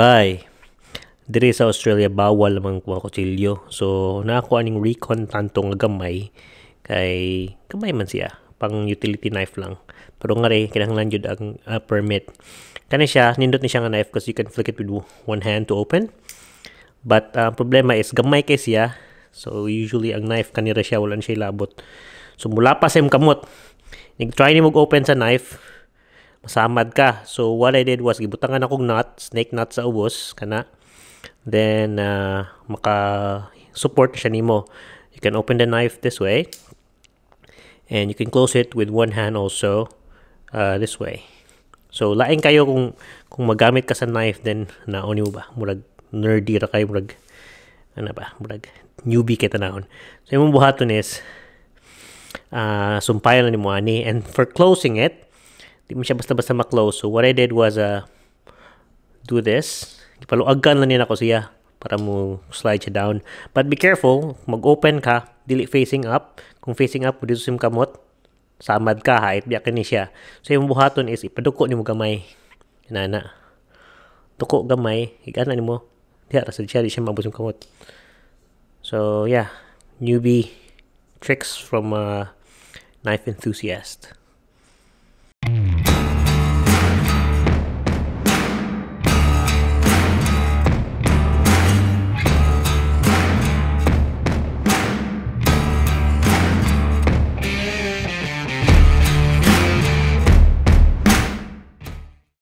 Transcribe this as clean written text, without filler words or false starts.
Bye. Diri sa Australia, bawal man kuha kutsilyo. So naa ko aning Recon Tanto nga gamay kay gamay man siya, pang utility knife lang. Pero ngari kinahanglan jud ang permit. Kani siya, nindot ni siya nga knife because you can flick it with one hand to open. But problema is gamay kay siya. So usually ang knife, kanira siya, wala na siya labot. So mulapas sa imong kamot. Nag-try ni mo open sa knife, masamad ka. So what I did was gibutangan akong nut, snake nut sa ubos kana. Then maka support siya nimo. You can open the knife this way and you can close it with one hand also, this way. So lain kayo kung magamit ka sa knife, then naon mo ba, murag nerdy ra kayo, murag ano ba, murag newbie kay tanawon. So imong buhaton is sumpayan na nimo ani, and for closing it, di mo siya basta-basta ma-close. So what I did was do this. Paluagan lang niya nako siya para mo slide siya down. But be careful, mag-open ka, dili facing up. Kung facing up, dito sa kamot, samad ka, hait biya kini siya. So yung buhaton is ipaduko nimo gamay. Inana. Duko gamay, igana nimo. Diha ra sad siya, di siya maabot yung kamot. So yeah, newbie tricks from a knife enthusiast.